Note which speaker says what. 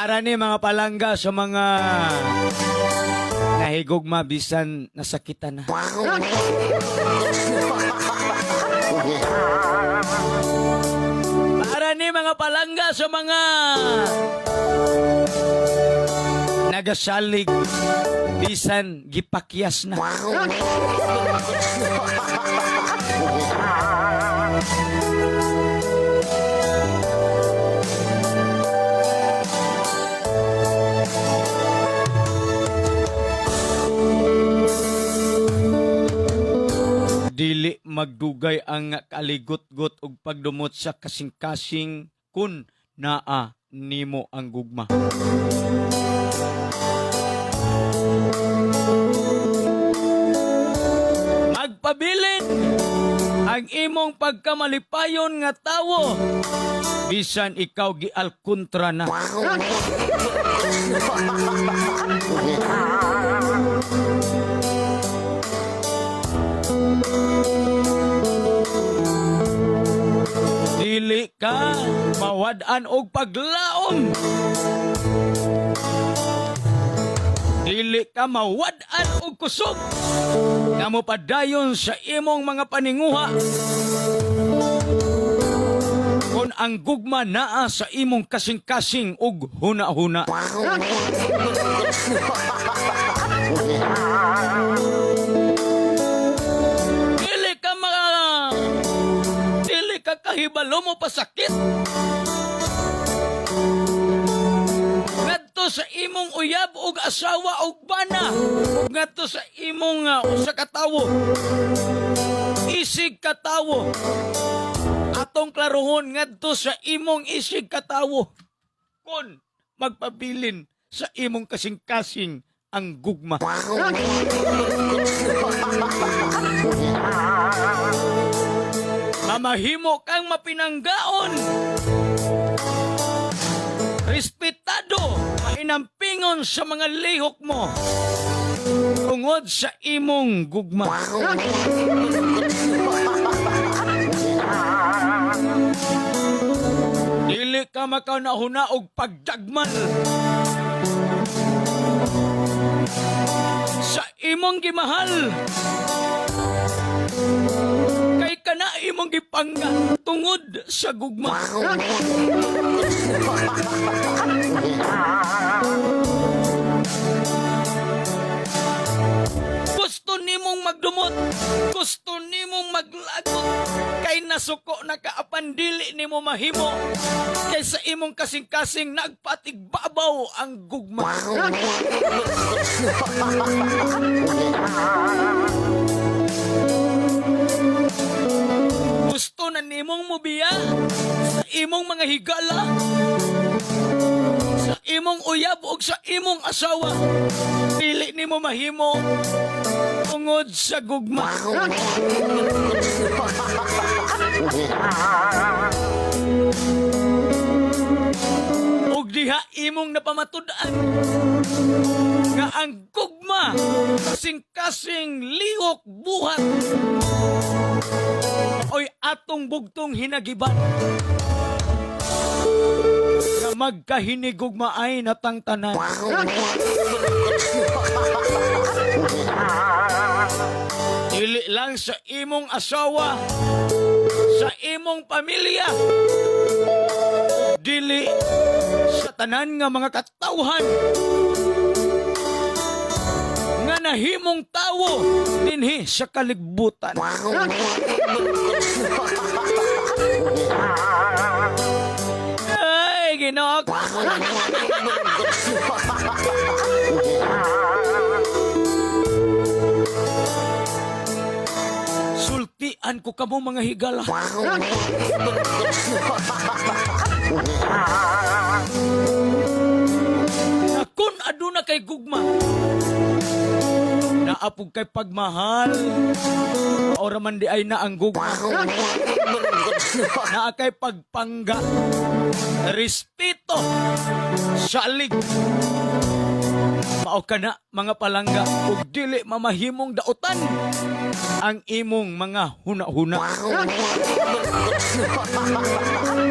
Speaker 1: Para ni, mga palangga, sa mga nahigugma bisan nasakitan na. Para ni, mga palangga, sa mga nagasalig bisan gipakyas na. Dili magdugay ang kaligot-got og pagdumot sa kasing-kasing kun naa nimo ang gugma. Magpabilin ang imong pagkamalipayon nga tawo bisan ikaw gialkontra na. Dili ka mawad-an og paglaom. Dili ka mawad-an og kusog nga mopadayon sa imong mga paninguha kon ang gugma naa sa imong kasing-kasing ug huna-huna. Dili ka kahibalo mo pasakit ngadto sa imong uyab ug asawa ug bana ug ngadto sa imong usa ka tawo, isig ka tawo. Atong klarohon, ngadto sa imong isig ka tawo kon magpabilin sa imong kasing-kasing ang gugma. Mamahimo kang mapinanggaon, respetado, mainampingon sa mga lihok mo tungod sa imong gugma. Dili ka makaunahuna og pagdagmal sa imong gimahal kay kana imong gipangga tungod sa gugma. Gusto nimong magdumot, gusto nimong maglagot, kay nasuko na ka apan dili nimo mahimo kay sa imong kasing-kasing nagpatigbabaw ang gugma. Gusto na nimong mubiya sa imong mga higala, sa imong uyab ug sa imong asawa. Dili nimo mahimo tungod sa gugma. Ug diha imong napamatud-an nga ang gugma kasing-kasing lihok buhat oy atong bugtong hinagiban nga magkahinigugma ay natang tanan. Dili lang sa imong asawa, sa imong pamilya, dili sa tanan nga mga katawhan nga nahimong tawo dinhi sa kaligbutan. Ay, Ginoo ko. Sultian ko kamo, mga higala, na kung aduna kay gugma, naapog kay pagmahal, ora man di ay na ang gugma, naa kay pagpangga, respeto, salig. Mao kana, mga palangga, ug dili mamahimong dautan ang imong mga huna-huna.